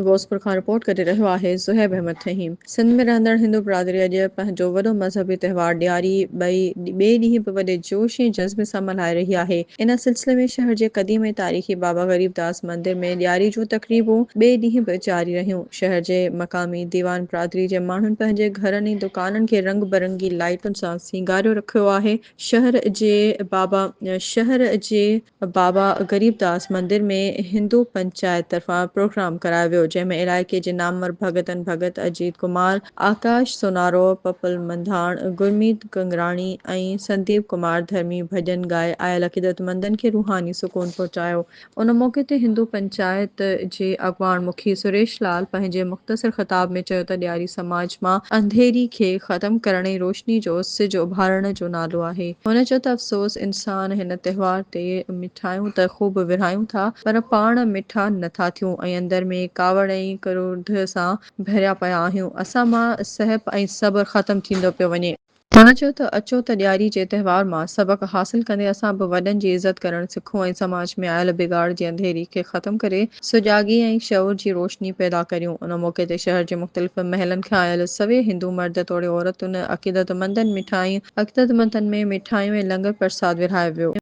غوثپور کان رپورٽ ڪري رهيو آهي زوهيب احمد ٿهيم. سنڌ ۾ رهندڙ هندو برادري اڄ پنهنجو وڏو مذهبي تهوار ڏياري ٻئي ٻئي ڏينهن به وڏي جوش ۽ جذبي سان ملهائي رهي آهي. ان سلسلي ۾ شهر جي قديم ۽ تاريخي بابا غريب داس مندر ۾ ڏياري جون تقريبون ٻئي ڏينهن به جاري رهيون. شهر جي مقامي ديوان برادري جي ماڻهن پنهنجي گهرن ۽ دڪانن کي رنگ برنگي لائيٽن سان سينگاريو رکيو آهي. شهر جي بابا شهر جي بابا غريب داس مندر ۾ هندو پنچائت طرفان پروگرام ڪرايو ويو، جنهن ۾ علائقي جي نامور ڀڳتن ڀڳت اجيت ڪمار، آڪاش سونارو، پپل منڌاڻ، گرميت گنگراڻي ۽ سنديپ ڪمار ڌرمي ڀڄن ڳائي آيل عقيدتمندن کي روحاني سڪون پهچايو. ان موقعي تي هندو پنچائت جي اڳواڻ مکي سريش لال پنهنجي مختصر خطاب ۾ چيو ته ڏياري سماج مان انڌيري کي ختم ڪرڻ ۽ روشني جو سج اڀارڻ جو نالو آهي. هن چيو ته افسوس انسان هن تهوار تي مٺايون ته خوب ورهايون ٿا پر پاڻ مٺا نه ٿا ٿيون ۽ اندر ۾ ڪاوڙ ۽ ڪروڌ سان ڀريا پيا آهيون. اسان مان سهپ ۽ صبر ختم ٿيندو پيو وڃي. هن چيو ته اچو ته ڏياري جي تهوار مان سبق حاصل ڪندي اسان به وڏن جي عزت ڪرڻ سکون ۽ سماج ۾ آيل بگاڙ جي انڌيري کي ختم ڪري سجاڳي ۽ شعور جي روشني پيدا ڪريون. ان موقعي تي شهر جي مختلف محلن کان آيل سوين هندو مرد توڙي عورتن عقيدتمندن مٺائين عقيدتمندن ۾ مٺايون ۽ لنگر پرساد ورهايو ويو.